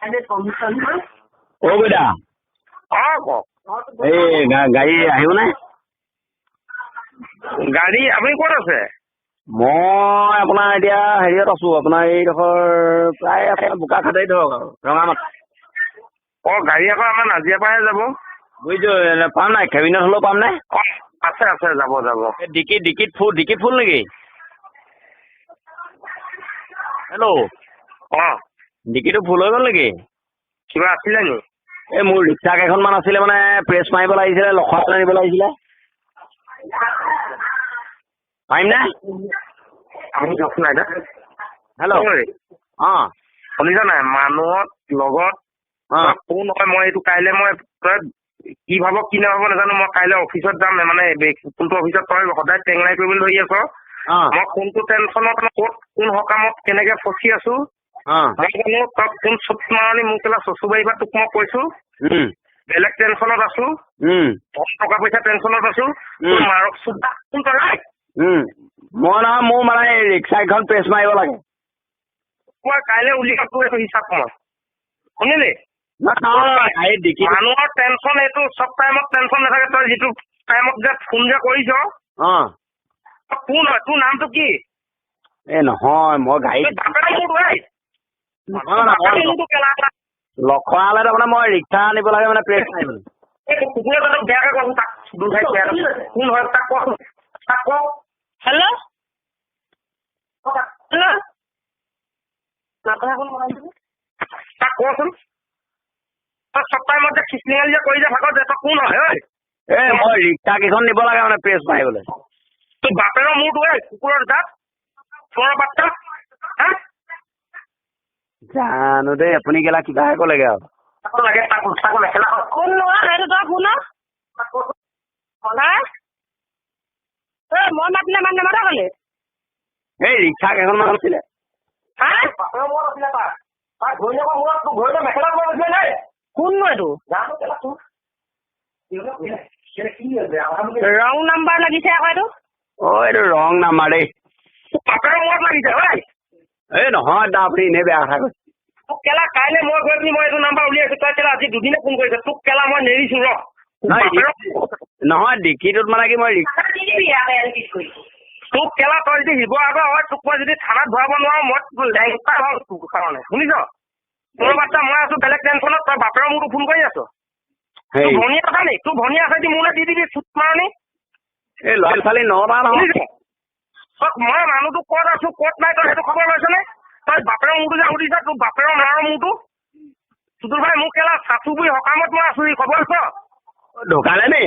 অ বৈদা। অ কওক। এই গাড়ী আহিব নে? গাড়ী আপুনি ক'ত আছে? মই আপোনাৰ এতিয়া হেৰিয়ত আছো, আপোনাৰ এইডোখৰ প্ৰায় আপোনাৰ বোকাখাতেই ধৰক আৰু ৰঙামাটি। অ গাড়ী আকৌ আমাৰ নাজিৰাৰ পৰাহে যাব। বুজিছো, পাম নাই কেবিনত হ'লেও পাম নে? অ আছে আছে, যাব যাব। এই ডিকি ডিকিত ফুল, ডিকি ফুল নেকি? হেল্ল'। অ ডিকিটো ফুল হৈ গ'ল নেকি? কিবা আছিলে নি? এই মোৰ ৰিক্সা কেইখনমান আছিলে, মানে প্ৰেছ মাৰিব লাগিছিলে, লখৰালৈ নিব লাগিছিলে, পাৰিম নে? আপুনি কওকচোন আইতা। হেল্ল'। অ শুনিছা নাই, মানুহৰ লগত অ কোন হয়? মই এইটো কাইলৈ মই তই কি ভাব কি নাভাব নাজানো, মই কাইলৈ অফিচত যাম। মানে কোনটো অফিচত তই সদায় টেংলাই কৰিবলৈ ধৰি আছ, মই কোনটো টেনচনত ক'ত কোন সকামত কেনেকে ফচি আছো মই জানো। তই কোন চুপ মাৰণি মোক কেলা চচুবাৰী পৰা তোক মই কৈছো, বেলেগ টেনচনত আছো, টকা পইচা টেনচনত আছো, তোৰ মাৰক চুপ কোন তই? মই নহয়, মোৰ মানে ৰিক্সা এখন প্ৰেছ মাৰিব লাগে। মই কাইলৈ উলিয়াম তোৰ এইটো হিচাপ মই, শুনিলি? মানুহৰ টেনচন এইটো চব টাইমত টেনচন নাথাকে। তই যিটো টাইমত যে ফোন যে কৰিছ, কোন হয়, তোৰ নামটো কি? এই নহয়, মই গাড়ী লখৰালে তাৰমানে মই ৰিক্সা আনিব লাগে, মানে প্ৰেছ মাৰিবলৈ। কোন হয় তাক তাক ক। হেল্ল' হেল্ল' তাক কচোন, তই চব টাইমত যে খিচলিঙালি যে কৰি যে ভাগত যে তই কোন হয়? ঐ এই মই ৰিক্সা কেইখন নিব লাগে মানে প্ৰেছ মাৰিবলৈ। তোৰ বাপেৰৰ মূৰটো ঐ, কুকুৰৰ জাত, চোৰৰ বাচ্চা। হা জানো দেই, আপুনি কেলা কিবাহে ক'লেগে আৰু। কোন সেইটো তই কোন? মই মাতিলে মাত নামাতা ক'লে? এই ৰিক্সা কেইখনমান আছিলে। কোননো এইটো? ৰং নাম্বাৰ লাগিছে আকৌ এইটো। অ এইটো ৰং নাম্বাৰ দেই। বাপেৰৰ মূৰত লাগিছে ঐ। এই নহয় দা, আপুনি এনেই বেয়া কথা কৈছে। তোক কেলা কাইলৈ মই গৈ পিনি মই এইটো নাম্বাৰ উলিয়াইছো। তই কেলা আজি দুদিনে ফোন কৰিছ, তোক কেলা মই নেৰিছো ৰ। নহয় ডিকিটোত মানে কি মই তোক কেলা তই যদি শিৱসাগৰ হয়, তোক মই যদি থানাত ভৰাব নোৱাৰো, মই লেংটা হওঁ তোৰ কাৰণে, শুনিছ? তোৰ বাচ্চা মই আছো বেলেগ টেনচনত, তই বাপেৰৰ মূৰটো ফোন কৰি আছ। তোৰ ভনীয়ে কথা নি? তোৰ ভনীয়ে আছে যদি মোলৈ দি দিবি চুট মাৰণি। এই ল'ৰা ছোৱালী নটা নহয়। মই মানুহটো ক'ত আছো ক'ত নাই তই সেইটো খবৰ লৈছনে? তই বাপেৰৰ মূৰটো যে সুধিছ, তোৰ বাপেৰৰ মাৰৰ মূৰটো। চুতুৰ ভাই মোক কেলা চাচুবুৰি সকামত মই আছো, খবৰ লৈছ? ঢুকালে নি?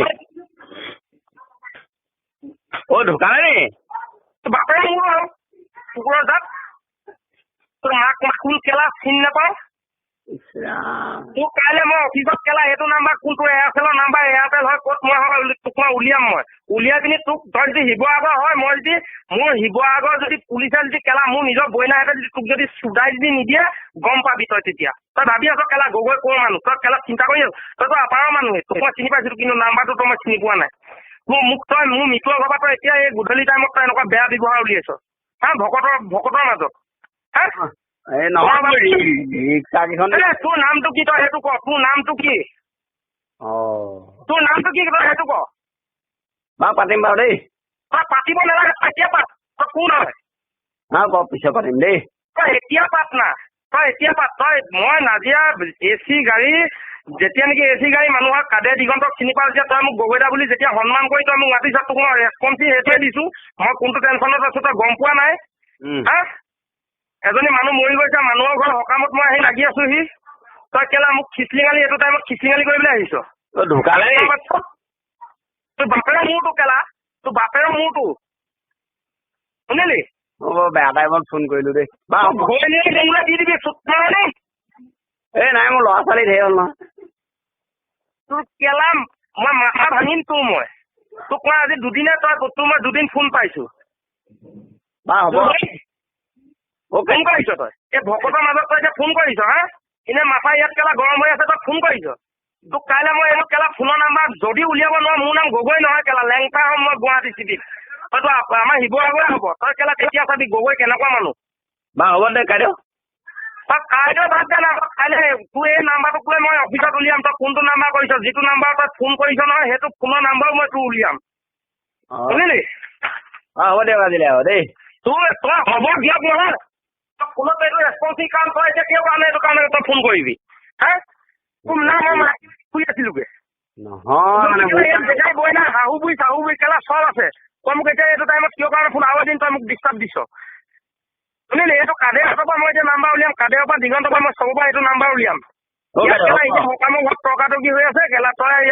অ ঢুকালে নি? তোৰ বাপেৰৰ মূৰটো আৰু কুকুৰৰ জাত, তোৰ মাক কোন কেলা চিনি নাপাওঁ। তোক কাইলৈ মই অফিচত কেলা এইটো নাম্বাৰ কোনটো এয়াৰচেলৰ নাম্বাৰ, এয়াৰটেল হয় ক'ত মই হয় তোক মই উলিয়াম। মই উলিয়াই পিনি তোক তই যদি শিৱসাগৰ হয়, মই যদি মোৰ শিৱসাগৰ যদি পুলিচে যদি কেলা মোৰ নিজৰ বইনাহঁতে যদি তোক যদি চুদাই যদি নিদিয়ে, গম পাবি তই তেতিয়া। তই ভাবি আছ কেলা গগৈ ক'ৰ মানুহ, তই কেলা চিন্তা কৰি আছ। তইতো আপাৰৰ মানুহে, তোক মই চিনি পাইছিলো, কিন্তু নাম্বাৰটো তই মই চিনি পোৱা নাই। মোৰ মোক তই মোৰ মিতুৰ ঘৰৰ পৰা তই এতিয়া এই গধূলি টাইমত তই এনেকুৱা বেয়া ব্যৱহাৰ উলিয়াইছ হা, ভকতৰ মাজত। হা তোৰ নামটো কি তই সেইটো ক, তোৰ নামটো কি? তোৰ নামটো কি তই সেইটো ক। বাৰু পাতিম বাৰু দেই। তই পাতিব নালাগে, তই এতিয়া পাত। তই কোন হয়? বাৰু পিছত পাতিম দেই। তই এতিয়া পাত না, তই এতিয়া পাত। তই মই নাজিৰা এ চি গাড়ী যেতিয়া নেকি এ চি গাড়ী মানুহৰ কাদে দিগন্তক চিনি পাওঁ, যেতিয়া তই মোক গগৈদা বুলি যেতিয়া সন্মান কৰি তই মোক মাতিছ, তোক মই ৰেচপঞ্চ সেইটোৱে দিছো। মই কোনটো টেনচনত আছো তই গম পোৱা নাই? হা এজনী মানুহ মৰি গৈছে, মানুহৰ ঘৰ সকামত মই আহি লাগি আছোহি, তই কেলা মোক খিচলিঙালি এইটো টাইমত খিচলিঙালি কৰিবলৈ আহিছ। ঢুকালে তোৰ বাপেৰৰ মূৰটো কেলা, তোৰ বাপেৰৰ মূৰটো, শুনিলি? বেয়া টাইমত ফোন কৰিলো দেই। দি দিবি চুট মাৰণি। এই নাই, মোৰ ল'ৰা ছোৱালী ধেৰ হ'ল নহয়। তোৰ কেলা মই মাথা ভাঙিম তোৰ। মই তোক মই আজি দুদিনে তই তোৰ মই দুদিন ফোন পাইছো। বাৰু হ'ব। ফোন কৰিছ তই এই ভকতৰ মাজত, তই এতিয়া ফোন কৰিছ হা? এনে মাথা ইয়াত কেলা গৰম হৈ আছে, তই ফোন কৰিছ। তোক কাইলৈ মই এইটো কেলা ফোনৰ নাম্বাৰ যদি উলিয়াব নোৱাৰো, মোৰ নাম গগৈ নহয় কেলা, লেংটা হ'ম মই গুৱাহাটী চিটিত। তইতো আমাৰ শিৱসাগৰে হ'ব। তই কেলা তেতিয়া চাবি গগৈ কেনেকুৱা মানুহ। বাৰু হ'ব দে কাইদেউ। তই কাইলৈ বাদ দে না, কাইলৈ তোৰ এই নাম্বাৰটোক লৈ মই অফিচত উলিয়াম। তই কোনটো নাম্বাৰ কৰিছ, যিটো নাম্বাৰ তই ফোন কৰিছ নহয়, সেইটো ফোনৰ নাম্বাৰো মই তোৰ উলিয়াম, শুনিলি? অ হ'ব দিয়ক আজিলৈ আৰু দেই। তোৰ তই হ'ব দিয়ক নহয়, তই ফোনত এইটো ৰেচপন্সিভ কাৰণ তই এতিয়া কিয় কাৰণে এইটো কাৰণে তই ফোন কৰিবি? হে তোৰ না মই শুই আছিলোগে নহয় বই না, শাহু বুঢ়ী চাহু বুঢ়ী কেলা চব আছে। তই মোক এতিয়া এইটো টাইমত কিয় কাৰণে ফোন আৰু এদিন তই মোক ডিষ্টাৰ্ব দিছ, শুনিলি? এইটো কাদেৰহঁতৰ পৰা মই এতিয়া নাম্বাৰ উলিয়াম, কাদেৰৰ পৰা দিগন্তৰ পৰা মই চবৰ পৰা এইটো নাম্বাৰ উলিয়াম। এতিয়া সকামৰ ঘৰত তৰ্কাতৰ্কি হৈ আছে কেলা, তই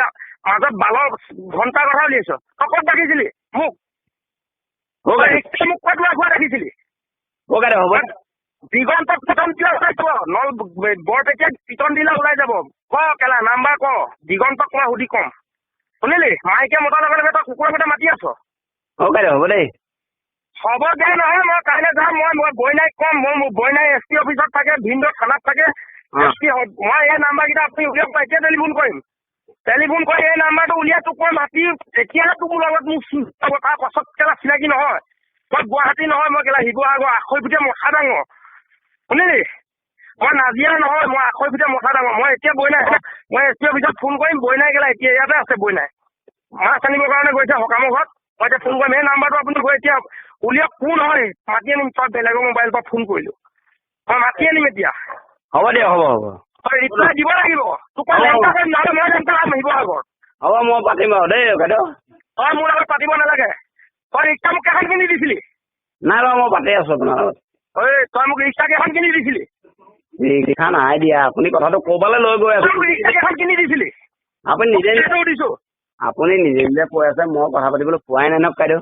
মাজত বালৰ ঘণ্টাৰ কথা উলিয়াইছ। তই ক'ত ৰাখিছিলি মোক? মোক ক'ত খোৱা ৰাখিছিলি? দিগন্তক পিটন দিলে ওলাই যাব, নল বৰপেটীয়াক পিটন দিলে ওলাই যাব। ক কেলা নাম্বাৰ ক, দিগন্তক মই সুধি কম, শুনিলি? মাইকে মতাৰ লগে লগে তই কুকুৰৰ মতে মাতি আছ। হ'ব দেই, হ'ব দে নহয়, মই কাইলৈ যাম। মই বইনাইক কম, মই বইনাই এছ পি অফিচত থাকে, ভিনদেউ থানাত থাকে, এছ পি। মই এই নাম্বাৰকেইটা আপুনি উলিয়াব, এতিয়া টেলিফোন কৰিম, টেলিফোন কৰি এই নাম্বাৰটো উলিয়াই তোক মই মাতি তেতিয়াহে তোৰ লগত মোক চিনি তাৰ পাছত কেলা চিনাকি নহয়। মই গুৱাহাটী নহয়, মই কেলা শিৱসাগৰ আখৈফুটীয়া মথা ডাঙৰ, শুনিলি? মই নাজিৰা নহয়, মই আখৈফুটীয়া মথা ডাঙৰ। মই এতিয়া বইনাই, মই এছ পি অফিচত ফোন কৰিম। বইনাই কেলা এতিয়া ইয়াতে আছে, বইনাই মাছ আনিবৰ কাৰণে গৈছে সকামৰ ঘৰত। মই এতিয়া ফোন কৰিম, এই নাম্বাৰটো আপুনি গৈ এতিয়া উলিয়াওক। কোন হয় মাতি আনিম। তই বেলেগৰ মোবাইলৰ পৰা ফোন কৰিলো, মই মাতি আনিম এতিয়া। হ'ব দিয়ক, হ'ব হ'ব, তই ৰিপ্লাই দিব লাগিব। তোক মই লেংটা কৰিম, নহ'লে মই লেংটা খাম শিৱসাগৰত। হ'ব, মই পাতিম বাৰু দেই বাইদেউ। তই মোৰ লগত পাতিব নালাগে। তই ৰিক্সা মোক কেইখন কিনি দিছিলি? নাই বাৰু, মই পাতি আছো আপোনাৰ লগত। ঐ তই মোক ৰিক্সা কেইখন কিনি দিছিলি? ৰিক্সা নাই দিয়া, আপুনি কথাটো ক'ৰবালৈ লৈ গৈ আছে। ৰিক্সা কেইখন কিনি দিছিলি? আপুনি নিজে দিছো, আপুনি নিজে নিজে কৈ আছে, মই কথা পাতিবলৈ পোৱাই নাই নহয় বাইদেউ।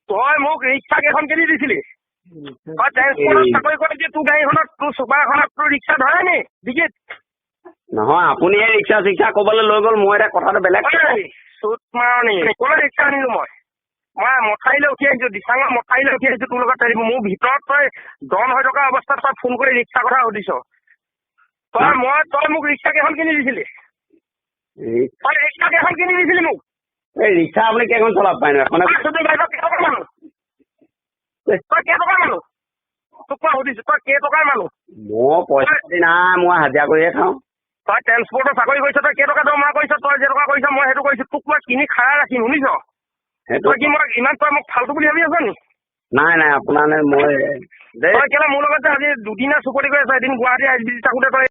তই মোক ৰিক্সা কেইখন কিনি দিছিলি? তই ট্ৰেন্সপৰ্টত চাকৰি কৰি দিয়ে তোৰ গাড়ীখনত, তোৰ চুপাৰখনত তোৰ ৰিক্সা ধৰে নি ডিগিত? নহয়, আপুনি এই ৰিক্সা চিক্সা ক'ৰবালৈ লৈ গ'ল, মই এতিয়া কথাটো বেলেগ। চুট মাৰণি, ক'লৈ ৰিক্সা আনিলো মই? মই মথাউৰিলৈ উঠি আহিছো, দিচাঙৰ মথাউৰিলৈ উঠি আহিছো তোৰ লগত টেলিফোন। মোৰ ভিতৰত তই ডন হৈ থকা অৱস্থাত তই ফোন কৰি ৰিক্সা কথা সুধিছ। তই মই তই মোক ৰিক্সা কেইখন কিনি দিছিলি? তই ৰিক্সা কেইখন কিনি দিছিলি মোক? এই ৰিক্সা আপুনি কেইখন চলাব পাৰে নো? এখন কেইটকাৰ মানুহ তই? কেইটকাৰ মানুহ তোক মই সুধিছো, তই কেইটকাৰ মানুহ? মই পইচা পাতি নাই, মই হাজিৰা কৰিহে খাওঁ। তই ট্ৰেন্সপৰ্টৰ চাকৰি কৰিছ, তই কেইটকা দৰমহা কৰিছ? তই যেটকা কৰিছ মই সেইটো কৰিছো। তোক মই কিনি খাৰা ৰাখিম, শুনিছ? তই কি মই ইমান তই মোক ফাল্টু বুলি ভাবি আছ নি? নাই নাই, আপোনাৰ মই তই কেলা মোৰ লগত যে আজি দুদিনা চুপতি কৰি আছ, এদিন গুৱাহাটী I S B থাকোঁতে তই